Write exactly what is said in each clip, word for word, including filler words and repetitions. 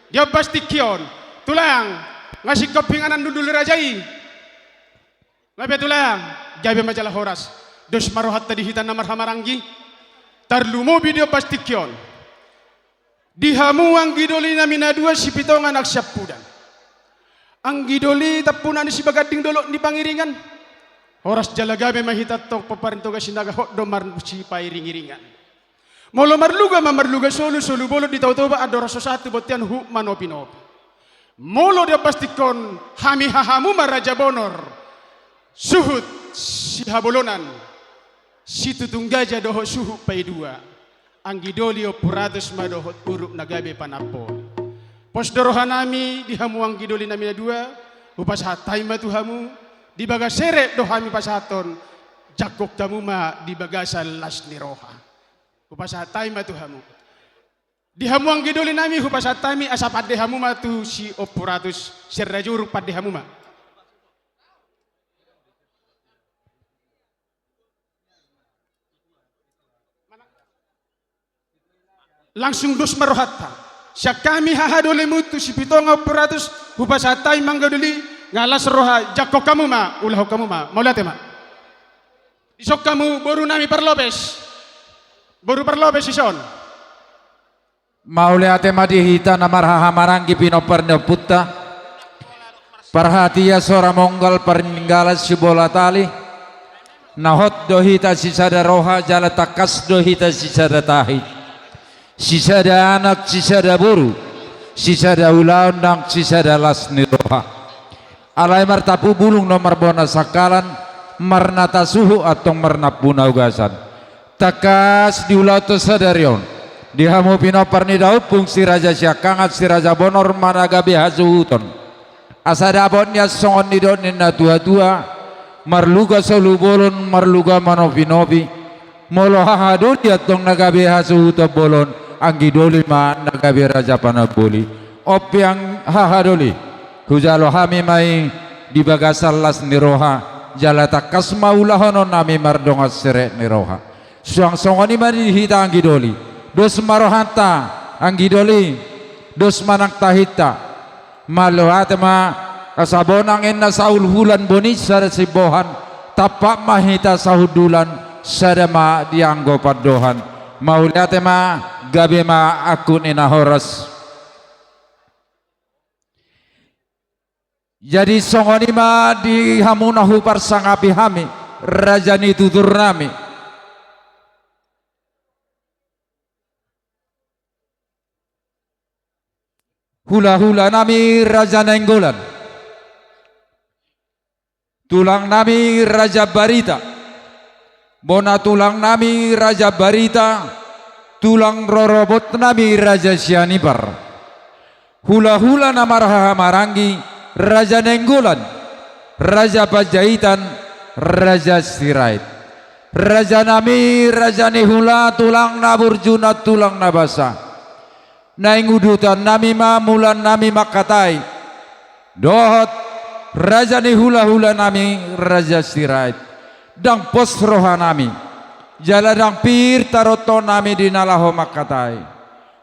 Di ombas tingki on, tulang, nga singkop inganan hundul ni raja i. Nga pe tulang, gabe ma jala horas. Dos ma rohanta di hita na marhahamaranggi. Tarlumobi di ombas tingki on. Di hamu anggi doli nami na dua Sipitonga nang Siampudan. Anggi doli tampuna ni Sibaganding dolok ni Pangiringan. Horas jala gabe ma hita tong pomparan ni Toga Sinaga, hot do marsipairingiringan. Molo marluga ma marluga solu, solu bolon di Tao Toba, andorang so sahat tu bontean huhut manopinopi. Molo di ombas tingki on, hami hahamu ma raja bonor, suhut sihabolonan, situtung gaja dohot suhut paidua, anggi doli Ompu Ratus ma dohot uruk na gabe panamboli. Pos do roha nami di hamu anggi doli nami na dua, hupasahat hami ma tu hamu, di bagas serep do hami pasahathon, jangkon hamu ma di bagasan las ni roha. Hupasahat hami ma tu hamu. Di hamu anggi doli nami, hupasahat hami asa pande hamu ma tu si Ompu Ratus, sian raja uruk pande hamu ma. Langsung dos ma rohanta. Sian hami hahadolimu tu Sipitonga Ompu Ratus, hupasahat hami ma anggi doli, nga las roha, jangkon hamu ma, ulahon hamu ma. Mauliate ma. Dison hamu boru nami parlopes. Boru parlopes dison. Mauliate ma di hita na marhahamaranggi pinompar ni ompunta. Parhatiha sora monggal parninggala sibola tali. Na hot do hita sisada roha jala tangkas do hita sisada tahi. Sisada anak, sisada boru, sisada ulaon nang sisada las ni roha. Alai martampu bulung do marbona sangkalan, marnata suhut antong marnambu na ugasan. Tangkas di ulaonta sadari on, di hamu pinompar ni daompung si Raja Siangkangan, si Raja Bonor ma na gabe hasuhuton. Asa dapot nian songon nidok ni na tuatua, marluga solu bolon, marluga manopinopi. Molo hahadoli antong na gabe hasuhuton bolon, anggi doli ma na gabe raja panamboli. On pe hahadoli, hujalo hami ma i di bagasan las ni roha, jala tangkas ma ulahonon nami mardongan serep ni roha. Suang songon i ma di hita anggi doli. Dos ma rohanta, anggi doli. Dos ma nang tahinta. Mauliate ma, asa bonang inna sahulhulan, boni sada simbohan, tampak ma hita sahundulan, sada ma di anggo pandohan. Mauliate ma, gabe ma angkup ni na horas. Jadi songon i ma di hamu na huparsangapi hami, raja ni tutur nami. Hulahula nami Raja Nainggolan. Tulang nami Raja Barita. Bona tulang nami Raja Barita. Tulang rorobot nami Raja Sianipar. Hulahula na marhahamaranggi, Raja Nainggolan, Raja Panjaitan, Raja Sirait. Raja nami, raja ni hula, tulang na burju nang tulang na basa. Naeng udutan nami ma, mulan nami mangkatai. Dohot raja ni hulahula nami, Raja Sirait. Ndang pos roha nami. Jala ndang pir taronton nami di na laho mangkatai.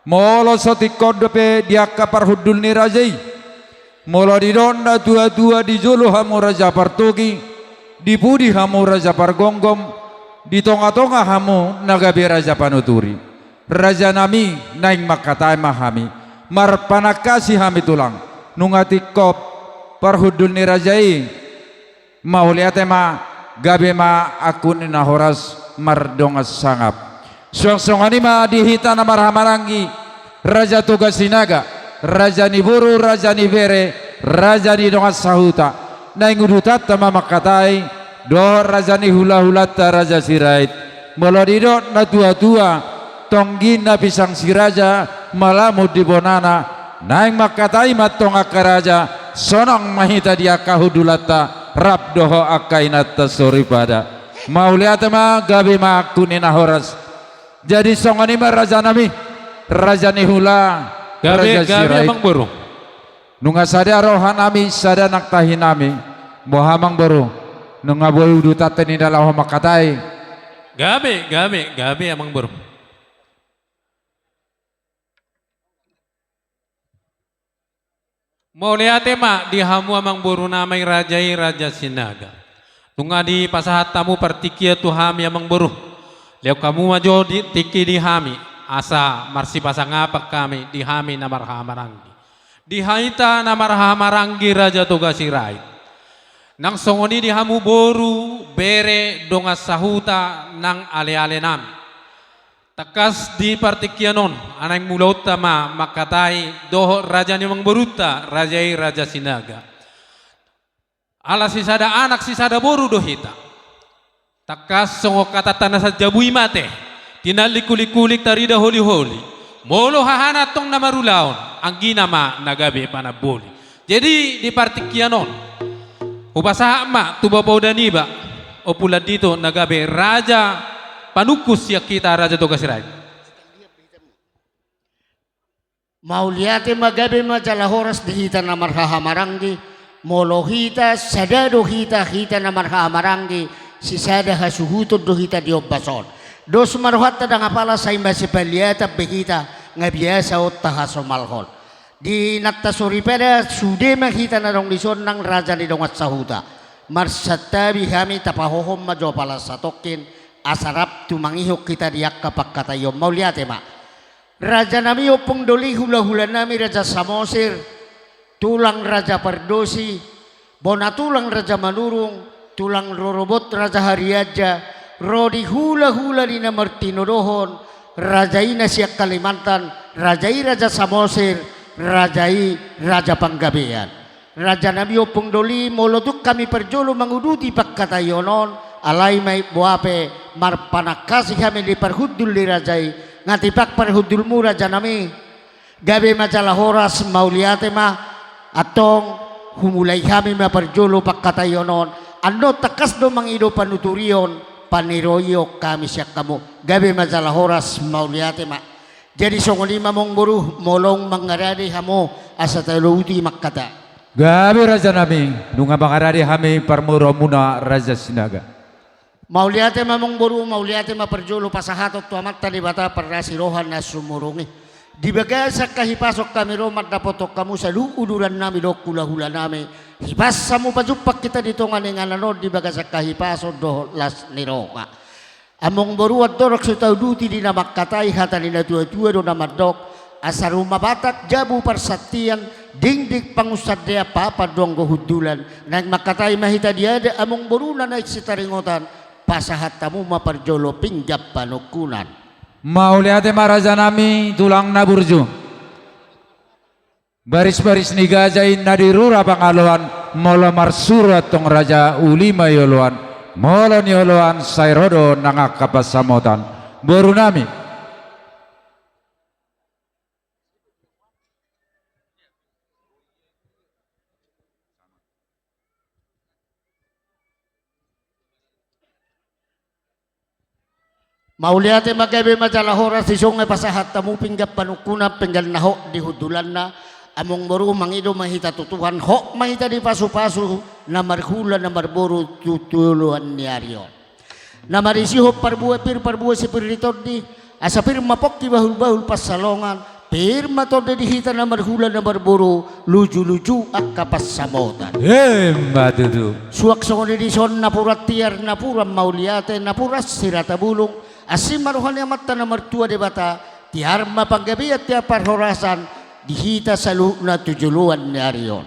Molo so tingkos dope di angka parhundul ni raja i. Molo didok na tuatua, di jolo hamu raja partogi, di pudi hamu raja pargomgom, di tongatonga hamu na gabe raja panuturi. Raja nami, naeng mangkatai ma hami. Marpanangkasi hami tulang. Nunga tingkos parhundul ni raja i. Mauliate ma, gabe ma angkup ni na horas mardongan sangap. Suang songon i ma di hita na marhahamaranggi, Raja Toga Sinaga, raja ni boru, raja ni bere, raja ni dongan sahuta. Naeng udutanta ma mangkatai, dohot raja ni hulahulanta Raja Sirait. Molo didok na tuatua, tonggi na pisang si raja, malamun di bonana, naeng mangkatai ma antong angka raja, sonang ma hita di angka hundulanta, rap dohot angka inanta soripada. Mauliate ma, gabe ma angkup ni na horas. Jadi songon i ma raja nami, raja ni hula, gabe, raja gabe Sirait. Amang boru. Nunga sada roha nami, sada nang tahi nami, boha amang boru, nunga boi udutanta ninna laho mangkatai. Gabe, gabe, gabe amang boru. Mauliate ma di hamu amangboru nami raja i Raja Sinaga. Nunga dipasahat hamu partingkian tu hami amangboru. Lehon hamu ma jo di tingki di hami, asa marsipasangapan hami di hami na marhahamaranggi. Di hita na marhahamaranggi Raja Toga Sirait. Nang songon i di hamu boru, bere, dongan sahuta nang aleale nami. Tangkas di partingkian on, naeng mulaonta ma mangkatai dohot raja ni amangborunta, raja i Raja Sinaga. Ala sisada anak sisada boru do hita. Tangkas songon hatanta na sanjabu i ma ate, tinallik ulikkulik tarida holiholi. Molo hahana antong na marulaon, anggina ma na gabe panamboli. Jadi di partingkian on, hupasahat ma tu bapauda niba, Ompu Landito na gabe raja panungkun sian hita Raja Toga Sirait. Mauliate ma, gabe ma jala horas di hita na marhahamaranggi. Molo hita sada do hita, hita na marhahamaranggi, sisada hasuhuton do hita di ombas on. Dos ma rohanta ndang apala, sai masipaliatan be hita, nga biasa on tahasomalhon. Di nanta soripada sude ma hita na adong dison nang raja ni dongan sahuta. Marsantabi hami, tapahohom ma jo apala satongkin, asa rap tumangihon hita di angka pangkataion. Mauliate ma. Raja nami, ompung doli, hulahula nami Raja Samosir, tulang Raja Pardosi, bona tulang Raja Manurung, tulang rorobot Raja Harianja, ro di hulahula di na martinodohon, raja i na sian Kalimantan, raja i Raja Samosir, raja i Raja Panggabean. Raja nami, ompung doli, molo tung hami parjolo manguduti pangkataion on, alai ma i boa pe marpanangkasi hami di parhundul ni raja i, nga tipak parhundulmu raja nami. Gabe ma jala horas, mauliate ma. Antong humulai hami ma parjolo pangkataion on. Annon tangkas do mangido panuturion, paniroion hami sian hamu. Gabe ma jala horas, mauliate ma. Jadi songon i ma amangboru, molo mangarade hamu asa tauduti mangkatai. Gabe raja nami, nunga mangarade hami parboruonmuna Raja Sinaga. Mauliate ma amangboru, mauliate ma parjolo pasahaton tu Amanta Debata parasi roha na sumurung i. Di bagasan hahipason hami ro mandapothon hamu saluhut uduran nami dohot hulahula nami. Hipas hamu pajumpang hita di tonga ni inganan on di bagasan hahipason dohot las ni roha. Amangboru, andorang so tauduti di na mangkatai, hata ni natuatua do na mandok, asa ruma Batak jabu parsantian, dingding pangunsandean, papan do anggo hundulan. Naeng mangkatai ma hita di adat amangboru na naeng sitaringotan, pasahat hamu ma parjolo pinggan panungkunan. Mauliate ma raja nami, tulang na burju. Barisbaris ni gaja i na di rura pangaloan, molo marsuru antong raja uli ma i oloan, molo nioloan sai ro do nang angka pansamotan. Boru nami. Mauliate ma, gabe ma jala horas, dison nunga pasahat hamu pinggan panungkunan, pinggan na hot di hundulanna. Amangboru, mangido ma hita tu Tuhan, hot ma hita dipasupasu, na marhula na marboru tu joloan ni ari on. Na marisihon parbue pir, parbue sipir ni tondi, asa pir ma pongki bahulbahul pansalongan, pir ma tondi di hita na marhula na marboru, lujuluju angka pansamotan. Emma tutu. Suang songon i dison napuran tiar, napuran mauliate, napuran sirata bulung, asi ma roha ni Amanta na martua Debata, tiar ma panggabean, tiar parhorasan, di hita saluhutna tu joloan ni ari on.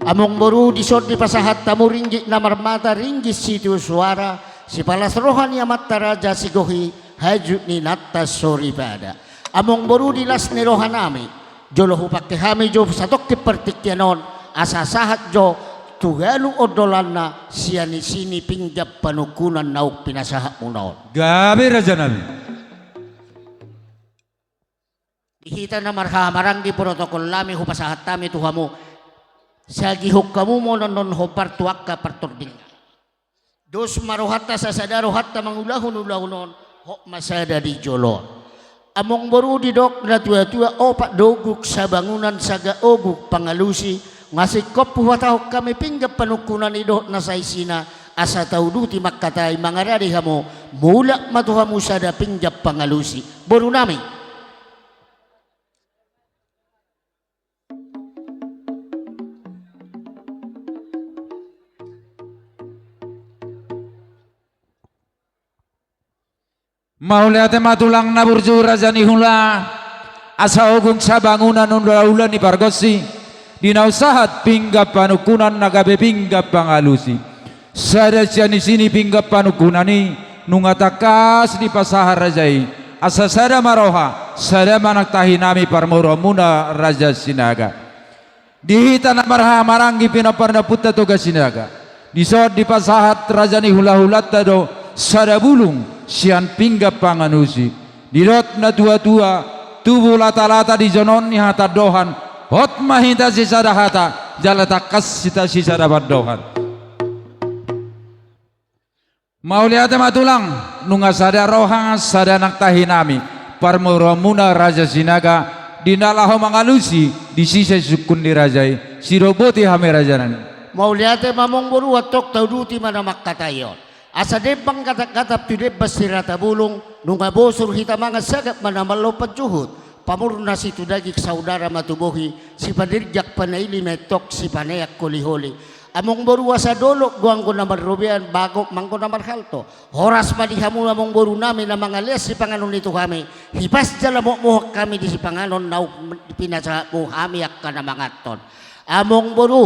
Amangboru, dison dipasahat hamu ringgit na marmata, ringgit sitio suara, sipalas roha ni amanta raja, sigohi hajut ni inanta soripada. Amangboru, di las ni roha nami, jolo hupangke hami jo satongkin partingkian on, asa sahat jo tu ganup ondolanna, sian isi ni pinggan panungkunan naung pinasahatmuna on. Gabe raja nami. Di hita na marhahamaranggi, protokol nami hupasahat hami tu hamu. Sagihon hamu ma on annon hombar tu angka partordingan. Dos ma rohanta, sasada rohanta mangulahon ulaon on, hot ma sada di jolo on. Amangboru, didok natuatua, opat do ogung sabangunan, sagat ogung pangalusi. Nga singkop huhatahon hami pinggan panungkunan i dohot na saisina, asa tauduti mangkatai, mangarade hamu, mulak ma tu hamu sada pinggan pangalusi. Boru nami. Mauliate ma tulang na burju raja ni hula, asa ogung sabangunan ulaula ni pargonsi, di na sahat pinggan panungkunan na gabe pinggan pangalusi. Sada sian isi ni pinggan panungkunan i, nunga tangkas dipasahat raja i, asa sada ma roha, sada ma nang tahi nami parboruonmuna raja Sinaga. Di hita na marhahamaranggi pinompar ni Ompunta Toga Sinaga, dison dipasahat raja ni hulahulanta do sada bulung sian pinggan pangalusi. Didok na tuatua, tubu latalata di jonok ni hatandohan, hot ma hita sisada hata, jala tangkas hita sisada pandohan. Mauliate ma tulang, nunga sada roha sada nang tahi nami parboruonmuna raja Sinaga, di na laho mangalusi di sise sungkun ni raja i. Sidok boti hami raja nami. Mauliate ma amangboru, antong tauduti ma na mangkatai on. Asa dembang gatapgatap tu demban sirata bulung, nunga bosur hita mangan sagat ma na marlompan juhut. Pamurnas i tu daging, saudara ma tu bohi, sipadirjak panaili ma antong sipaneang holiholi. Amangboru, asa dolok do anggo na marrobean, bagot ma anggo na marhalto. Horas ma di hamu amangboru nami na mangalean sipanganon i tu hami. Hipas jala mohmohon hami di sipanganon naung pinasahatmu hami angka na manganhon. Amangboru,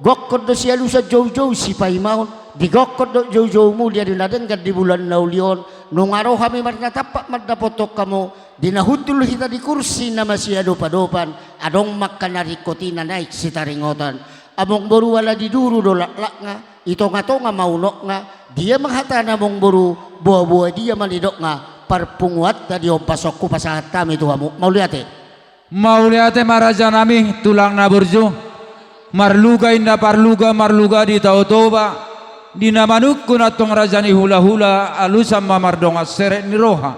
gokhon do sialusan, joujou sipaimaon, digokhon do joujoumu di ari na denggan di bulan na uli on. Nunga ro hami marnatampak mandapothon hamu, di na hundul hita di kursi na masiadopadopan, adong ma angka na ringkot i na naeng sitaringotan. Amangboru, ala di duru do laklakna, di tongatonga ma unokna, dia ma hatana amangboru, boaboa dia ma nidokna, parpunguanta di ombas on hupasahat hami tu hamu. Mauliate. Mauliate ma raja nami, tulang na burju. Marluga inna parluga, marluga di Tao Toba. Di na manungkun antong raja ni hulahula, alusan ma mardongan serep ni roha.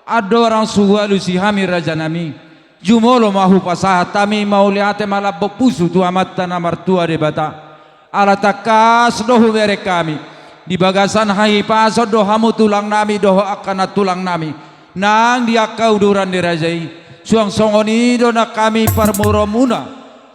Andorang so hualusi hami raja nami, jumolo ma hupasahat hami mauliate malambok pusu tu Amanta na martua Debata. Ala tangkas do hubereng hami, di bagasan hahipason do hamu tulang nami dohot angka nantulang nami nang di angka uduran ni raja i. Suang songon i do nang hami parboruonmuna,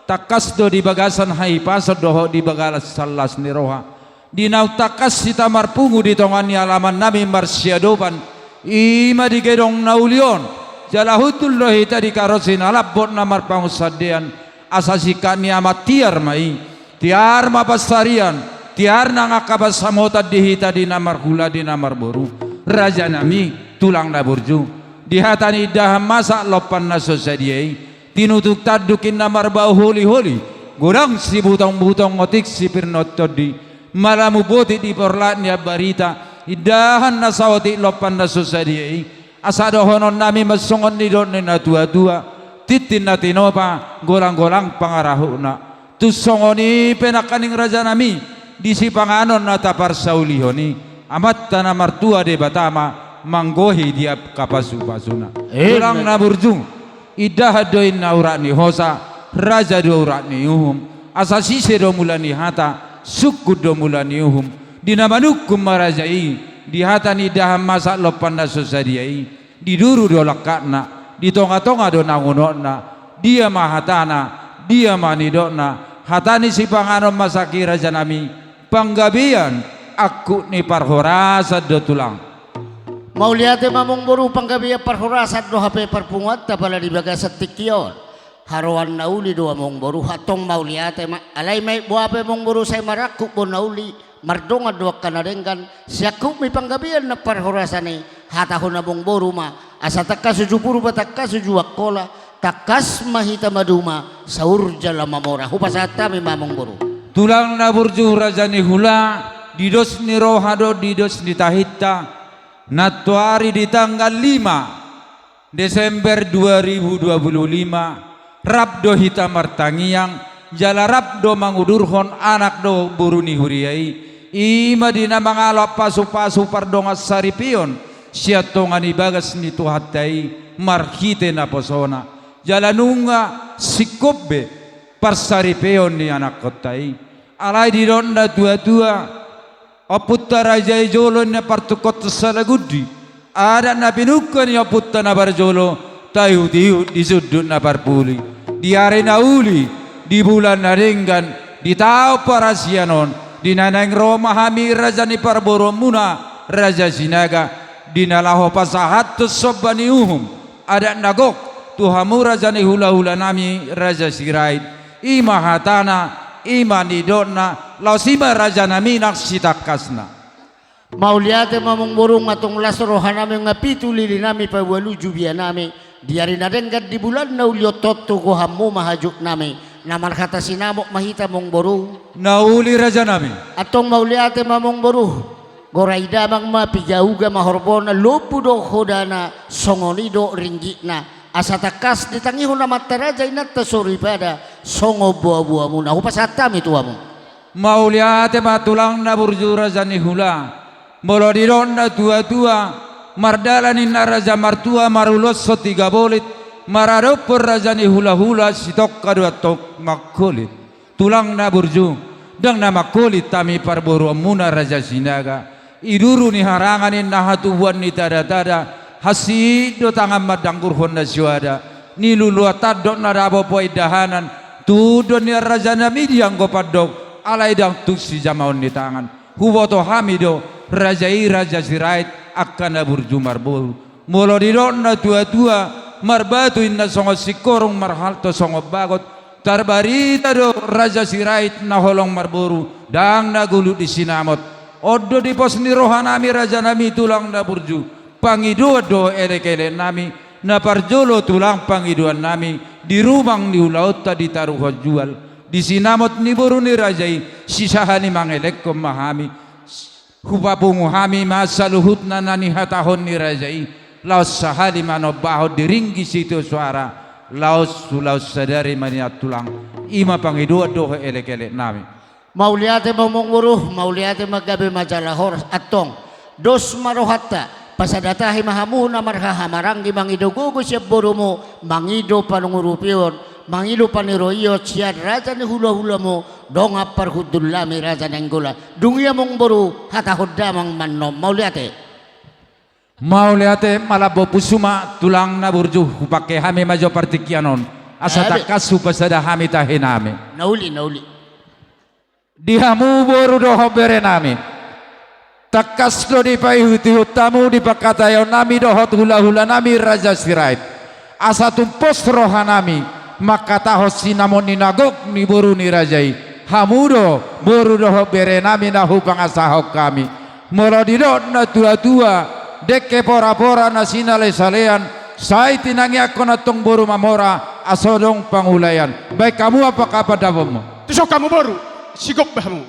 tangkas do di bagasan hahipason dohot di bagasan las ni roha. Di naung tangkas hita marpungu di tonga ni alaman nami marsiadopan, i ma di gedong na uli on, jala hundul do hita di karosi na lambok na marpangunsandean, asa singkat ni amak tiar ma i, tiar ma pansarian, tiar nang angka pansamotan di hita di na marhula di na marboru. Raja nami, tulang na burju, di hata ni indahan masak lompan na so sadia i, tinutung tanduk inna marbau holiholi, godang sibutongbutong otik sipir ni tondi, malamu botik di porlak ni ambarita, indahan na saotik lompan na so sadia i. Asa dohonon nami ma songon nidok ni na tuatua, tintin na tinopa, golanggolang pangarahutna. Tung songon i pe nangkaning raja nami, di sipanganon na taparsaulihon i, Amanta na martua Debata ma manggohi di angka pasupasuna. Amen. Tulang na burju, indahan do inna urat ni hosa, raja do urat ni uhum, asa sise do mula ni hata, sungkun do mula ni uhum. Di na manungkun ma raja i, di hata ni indahan masak lompan na so sadia i, di duru do laklakna, di tongatonga do nang unokna. Dia ma hatana, dia ma nidokna, hata ni sipanganon masak i raja nami, panggabean angkup ni parhorasan do tulang. Mauliate ma amangboru, panggabean parhorasan do hape parpunguanta pala di bagasan tingki on. Haroan na uli do amangboru, antong mauliate ma. Alai ma i boa pe amangboru, sai marangkup do na uli, mardongan do angka na denggan, siangkupmi panggabean nang parhorasan i, hatahon amangboru ma, asa tangkas uju Purba, tangkas uju Angkola, tangkas ma hita maduma, saur jala mamora. Hupasahat hami ma amangboru. Tulang na burju raja ni hula, di dos ni roha dohot di dos ni tahinta, nantoari di tanggal lima Desember dua ribu dua puluh lima, rap do hita martangiang, jala rap do mangudurhon anak dohot boru ni huria i, i ma di na mangalap pasupasu pardongan saripeon sian tonga ni bagas ni Tuhanta i, marhite naposona, jala nunga singkop be parsaripeon ni anakkonta i. Alai didok na tuatua, ompunta raja i jolo inna partungkot salagundi, adat na pinungka ni ompunta na parjolo, taihutihut di sundut na parpuli. Di ari na uli, di bulan na denggan, di taon parasian on, di na naeng ro ma hami raja ni parboruonmuna, raja Sinaga, Di na laho pasahathon somba ni uhum, adat na gok, tu hamu raja ni hulahulanami Raja Sirait, i ma hatana, i ma nidokna, laos i ma rajanami nang sitangkasna. Mauliate ma amangboru, nga tong las rohanami, nga pitu lilinami, paualu jubianami, di ari na denggan, di bulan na uli on, tontu gohanmu ma hajutnami, na marhata sinamot ma hita amangboru. Na uli rajanami. Antong mauliate ma amangboru. Gorai damang ma, piga uga ma horbona, lombu do hodana, songon i do ringgitna. Asa tangkas ditangihon amanta raja, inanta soripada, songon boaboamuna. Hupasahat hami tu hamu. Mauliate ma tulang na burju raja ni hula. Molo didok na tuatua, mardalan ninna raja martua, maruloshon tiga bolit, maradophon raja ni hulahula, sitongka do antong mangkolit. Tulang na burju, ndang na mangkolit hami parboruonmuna Raja Sinaga. I duru ni harangan ninna hatubuan ni tadatada, hansit do tangan mandanggurhon na soada, niluluan tandok na dapot poin dahanan, tu do nian rajanami dianggo pandok, alai ndang tung sijamaon ni tangan. Huboto hami do, raja i Raja Sirait, angka na burju marboru. Molo didok na tuatua, marbatu inna songon singkoru, marhalto songon bagot, tarbarita do Raja Sirait na holong marboru, ndang na gulut di sinamot. On do di pos ni rohanami rajanami tulang na burju, pangidoan dohot elekeleknami, na parjolo tulang pangidoannami, di rumang ni ulaonta ditaruhon jual, di sinamot ni boru ni raja i, sisahali mangelekhon ma hami, hupapungu hami ma saluhutna na nihatahon ni raja i, laos sahali manombahon di ringgit sitio soara, laos hulaon sadari ma nian tulang, i ma pangidoan dohot elekeleknami. Mauliate ma amangboru, mauliate ma, gabe ma jala horas. Antong, dos ma rohanta, pasada tahi ma hamu na marhahamaranggi, mangido gogo sian borumu, mangido pangurupion, mangido paniroion sian raja ni hulahulamu, dongan parhundulnami Raja Nainggolan. Dung i amangboru, hatahon damang ma annon. Mauliate. Mauliate, malambok pusu ma tulang na burju, hupangke hami ma jo partingkian on, asa tangkas hupasada hami tahinami. Na uli, na uli. Di hamu boru dohot berenami, tangkas do dipaihutihut hamu di pangkataionnami dohot hulahulanami Raja Sirait, asa tung pos rohanami mangkatahon sinamot ni na gok ni boru ni raja i. Hamu do boru dohot berenami na hupangasahon hami. Molo didok na tuatua, dengke porapora na sinalesalean, sai tinangiangkon antong boru mamora, asa adong pangulaean. Baen hamu angka pandapomu. Tuson hamu boru, sigompa hamu.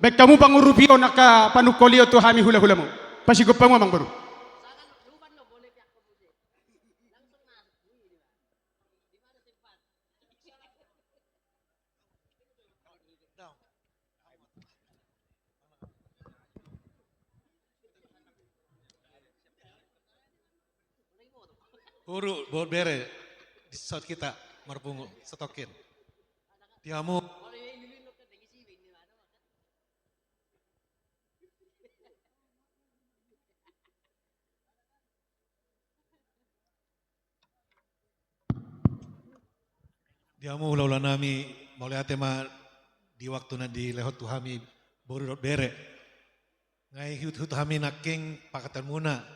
Baen hamu pangurupion, angka panungkolion tu hami hulahulamu. Pasigompa hamu amangboru. Boru, boru bere, di saut hita marpungu satokin. Di hamu. Di hamu hulahulanami, mauliate ma di waktu na dilehon tu hami boru dohot bere. Nga ihutihut hami nangkin pangkataionmuna.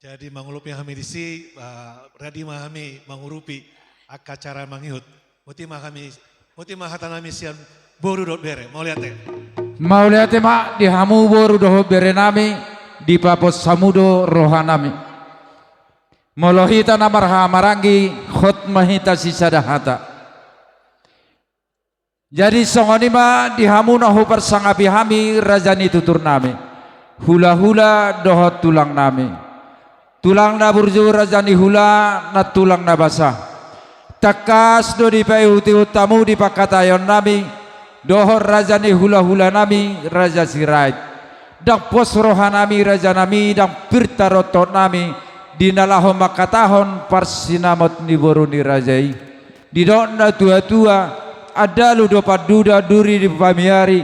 Jadi mangurupi hami disi, ah, radi ma hami mangurupi angka acara mangihut. Boti ma hami, boti ma hatanami sian boru dohot bere. Mauliate. Mauliate ma di hamu boru dohot berenami, dipapos hamu do rohanami. Molo hita na marhahamaranggi, hot ma hita sisada hata. Jadi songon i ma di hamu na huparsangapi hami raja ni tuturnami, hulahula dohot tulangnami. Tulang na burju raja ni hula, nantulang na basa. Tangkas do dipaihutihut hamu di pangkataionnami dohot raja ni hulahulanami Raja Sirait. Ndang pos rohanami rajanami, ndang pir tarontoknami di na laho mangkatahon parsinamot ni boru ni raja i. Didok na tuatua, andalu do panduda, duri do pamiari,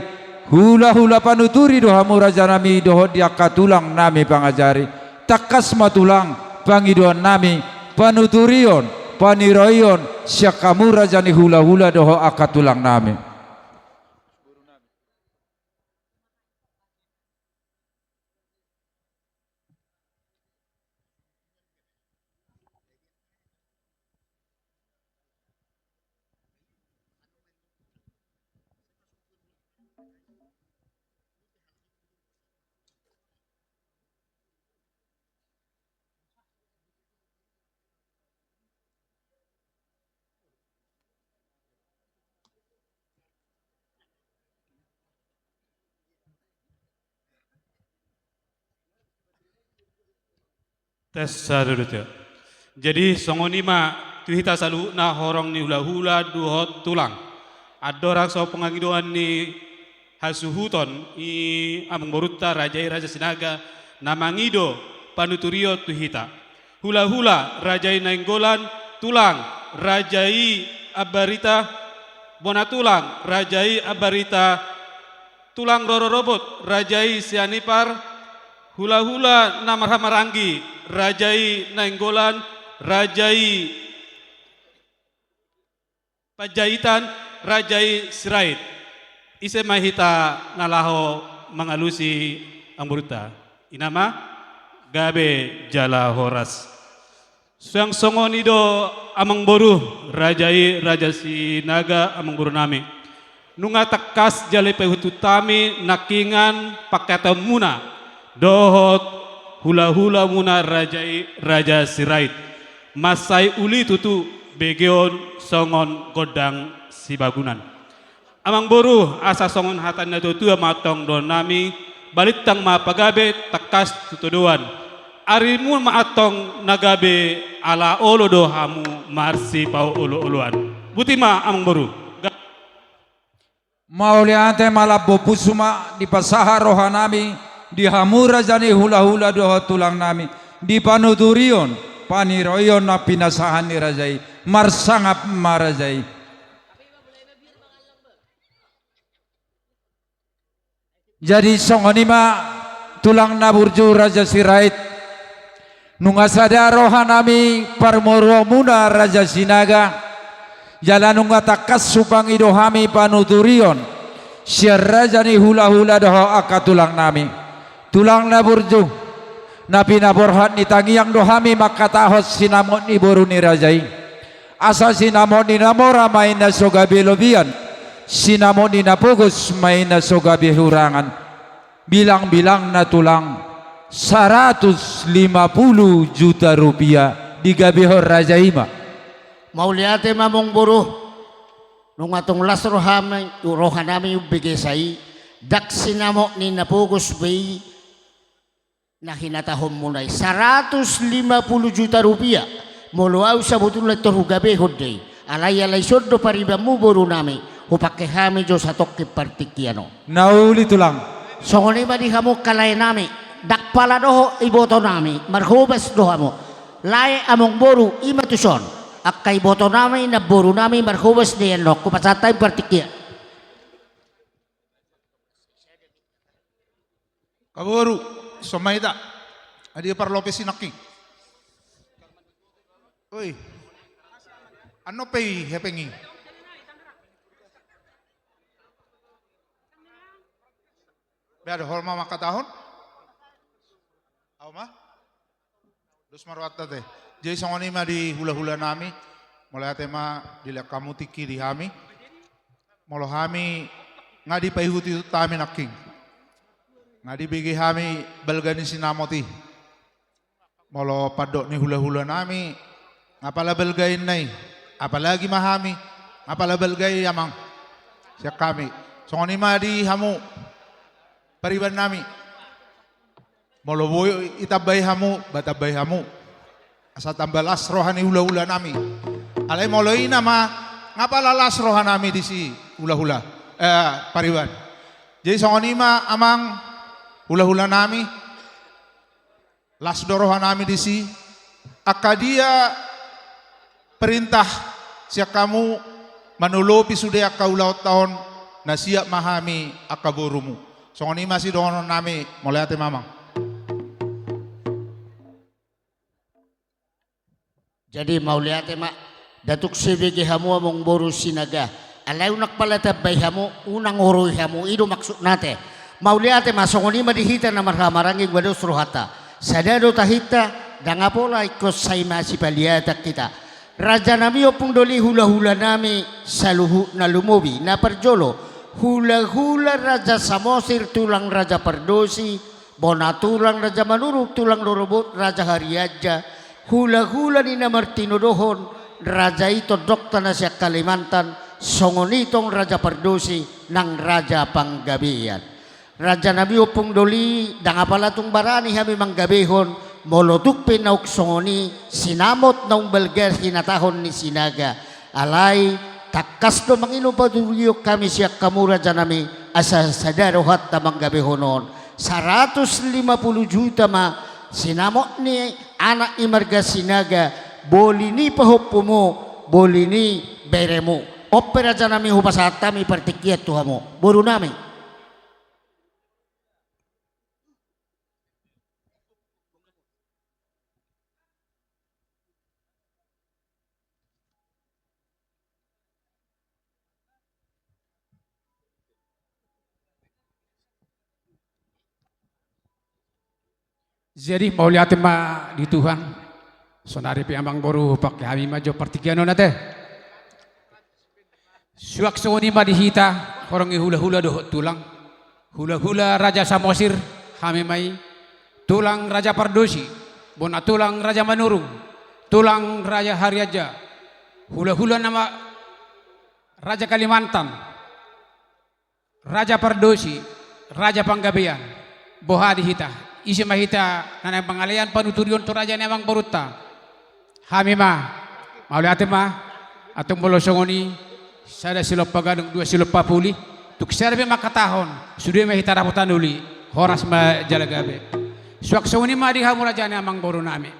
hulahula panuturi do hamu rajanami dohot di angka tulangnami pangajari. Tangkas ma tulang pangidoannami, panuturion, paniroion sian hamu raja ni hulahula dohot angka tulangnami. Tes satu dua tiga. Jadi songon i ma tu hita saluhutna horong ni hulahula dohot tulang. Andorang so pangidoan ni hasuhuton i amangborunta raja i Raja Sinaga na mangido panuturion tu hita. Hulahula raja i Nainggolan, tulang raja i Ambarita, bona tulang raja i Ambarita, tulang rorobot raja i Sianipar, hulahula na marhahamaranggi raja i Nainggolan, raja i Panjaitan, raja i Sirait. Ise ma hita na laho mangalusi amangborunta? I ma, gabe jala horas. Suang songon i do amangboru, raja i Raja Sinaga amangborunami. Nunga tangkas jala dipaihut hami nangkiningan pangkataionmuna dohot hulahulamuna raja i Raja Sirait. Mansai uli tutu begeon songon gondang sibagunan. Amangboru, asa songon hata ni natuatua ma antong dohononnami, balintang ma pagabe tangkas tu todoan. Arimu ma antong na gabe ala olo do hamu marsipaolooloan. Boti ma amangboru. Ga- Mauliate ma, lambok pusu ma, dipasahat rohanami di hamu raja ni hulahula dohot tulangnami, di panuturion, paniroion na pinasahat ni raja i, marsangap ma raja i. Jadi songon i ma tulang na burju Raja Sirait. Nunga sada rohanami parmoruonmuna Raja Sinaga. Jala nunga tangkas hupangido hami panuturion sian raja ni hulahula dohot angka tulangnami. Tulang na burju, na pinaborhat ni tangiang do hami mangkatahon sinamot ni boru ni raja i. Asa sinamot ni na mora ma i na so gabe lobian, sinamot ni na pogos ma i na so gabe hurangan. Bilangbilangna tulang, saratus lima pulu juta rupia digabehon raja i ma. Mauliate ma amangboru, nunga tong las rohami, rohanami umbege sa i, ndang sinamot ni na pogos be i, na hinatahonmuna i, saratus lima pulu juta rupia. Molo au sabotulna intor hugabehon do i. Alai, alai ison do paribanmu borunami, hupangke hami jo satongkin partingkian on. Na uli tulang. Songon i ma di hamu angka laenami, ndang pala dohot ibotonami, marhobas do hamu. Lae amangboru, i ma tuson. Angka ibotonami, namborunami, marhobas do i annon, hupasahat hami partingkian. Angka boru, songon i ma hita. Adi parlopes i nangkin. Oi. Annon pe i hepeng i. Be adong ho ma mangkatahon? Au ma? Dos ma rohanta te. Jadi songon i ma di hulahulanami, mauliate ma dilehon hamu tingki di hami. Molo hami nga dipaihutihut hami nangkin. Nga dibege hami balga ni sinamot i. Molo pandok ni hulahulanami, nga pala balga inna i, apalagi ma hami, nga pala balga i amang. Sian hami. Songon i ma di hamu, paribannami. Molo boi itambai hamu, ba tambai hamu. Asa tamba las roha ni hulahulanami. Alai molo i nama, nga pala las rohanami disi hulahula. Eh, pariban. Jadi songon i ma amang hulahulanami, las do rohanami disi, angka dia perintah sian hamu manolopi sude angka ulaonta on, na siap ma hami angka borumu. Songon i ma sidohononnami, mauliate ma amang. Jadi mauliate ma, ndang tung so ibege hamu amangboru Sinaga. Alai unang pala tambai hamu, unang horoi hamu, i do maksudna te. Mauliate ma, songon i ma di hita na marhahamaranggi, nga dos rohanta. Sada do tahinta, ndang pola ingkon sai masipaliatan hita. Rajanami ompung doli, hulahulanami saluhutna lumobi, na parjolo, hulahula Raja Samosir, tulang Raja Pardosi, bona tulang Raja Manurung, tulang rorobot Raja Harianja, hulahula ni na martinodohon raja i tondongta na sian Kalimantan, songon i tong Raja Pardosi nang Raja Panggabean. Rajanami ompung doli, ndang apala tung barani hami manggabehon, Molo tung pe naung songon i, sinamot naung balga hinatahon ni Sinaga. Alai tangkas do mangido paturion hami sian hamu rajanami, asa sada rohanta manggabehon on. Saratus lima pulu juta ma sinamot ni anak ni marga Sinaga, boli ni pahompumu, boli ni beremu. On pe rajanami hupasahat hami partingkian tu hamu. Borunami. Jadi mauliate ma di Tuhan. Saonari pe amang boru, pake hami ma jo partingkian on ate. Suang songon i ma di hita, horong ni hulahula dohot tulang. Hulahula Raja Samosir, hami ma i. Tulang Raja Pardosi, bona tulang Raja Manurung, tulang Raja Harianja. Hulahula nama Raja Kalimantan, Raja Pardosi, Raja Panggabean. Boha di hita? Ise ma hita na naeng mangalean panuturion tu raja ni amang borunta? Hami ma. Mauliate ma. Antong molo songon i, sada silompa gadong, dua silompa puli. Tung sada pe mangkatahon, sude ma hita dapotan uli. Horas ma jala gabe. Suang songon i ma di hamu raja ni amang borunami.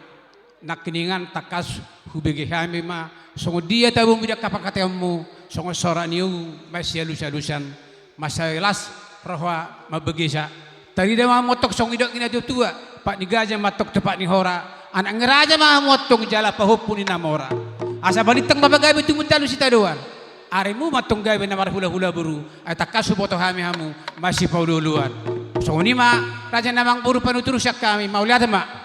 Nangkiningan tangkas hubege hami ma songon dia tabumu di angka pangkataionmu, songon sora ni uhu masialusalusan, mansai las roha mambegesa. Tarida ma hamu antong songon didok ni natuatua, pat ni gaja ma antong tu pat ni hora, anak ni raja ma hamu antong jala pahompu ni na mora. Asa balintang ma pagabe tumundalhon sitadoan. Arimu ma antong gabe na marhulahula boru, ai tangkas huboto hami hamu masipaolooloan. Songon i ma raja ni amang boru panutur sian hami, mauliate ma.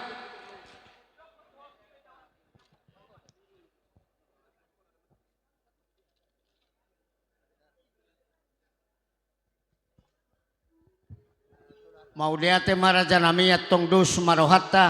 Mauliate ma rajanami, antong dos ma rohanta,